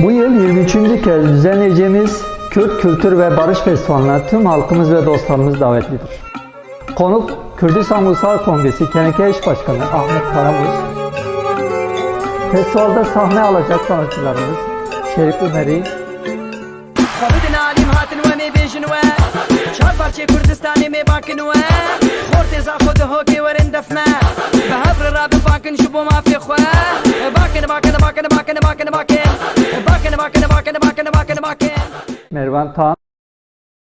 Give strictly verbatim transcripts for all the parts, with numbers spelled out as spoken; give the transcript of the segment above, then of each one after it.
Bu yıl yirmi üçüncü kez düzenleyeceğimiz Kürt Kültür ve Barış Festivali'ne tüm halkımız ve dostlarımız davetlidir. Konuk Kürdistan Ulusal Kongresi K N K eş başkanı Ahmet Karamuz, festivalde sahne alacak sanatçılarımız Şerif Ümeri, Xwe bidin alîm hatin we mê bêjin we. Çar parçeyê Kurdistanê mê bakin we. Xortê Zaxo di hokê werin def me. Bi hev re rabin bakin ji bo mafê xwe. Bakin, bakin, bakin, bakin, bakin, bakin. Bakin, bakin, bakin, bakin, bakin, bakin. Mervan Tan.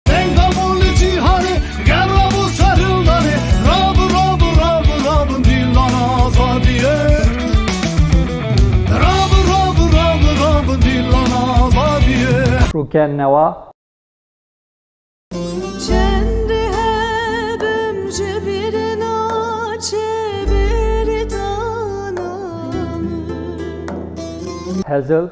Ey davul cihanê, gel rabû serildane, rabû, rabû, rabû, rabû, dîlan azadiyê. Rabû, rabû, rabû, rabû, dîlan azadiyê. Rûken Newa. Çend hebim ji bîr naçe bêrî dana min. Hezil.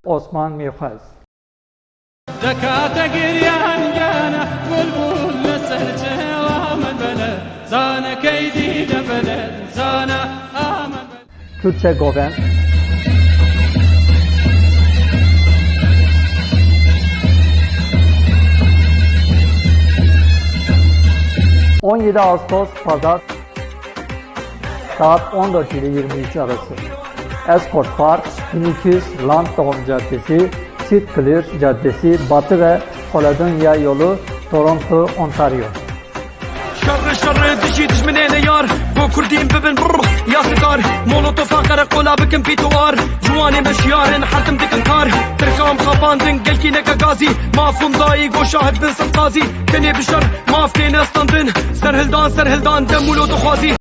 Osman Mîrxwez. دەکاتە گریان گیانە، بولبول لەسەر چێوە من بەلە، زانەکەی دیدە بەلە، زانە ئامە بەلە. Kürtçe Goven. On yedi Ağustos Pazar, saat on dört ile yirmi üç arası. Escort Park, bin iki yüz Langdon Caddesi, Sid Clear Caddesi, Batı ve Caledonia Yolu, Toronto, Ontario. Şerre şerre dijî dijminê ne yar. Bo kurdîn bibin brr, ya sitar. Molotofa qereqola bikin pîtowar. Ciwanê me şiyar in, her tim dikin kar. Tirka em xapandin, gelkî neke gazî. Mafûm dayî, go şahid bin sed qazî. Tenê bi şer, maf têne standin. Serhildan, serhildan, dem û lo dixwazî.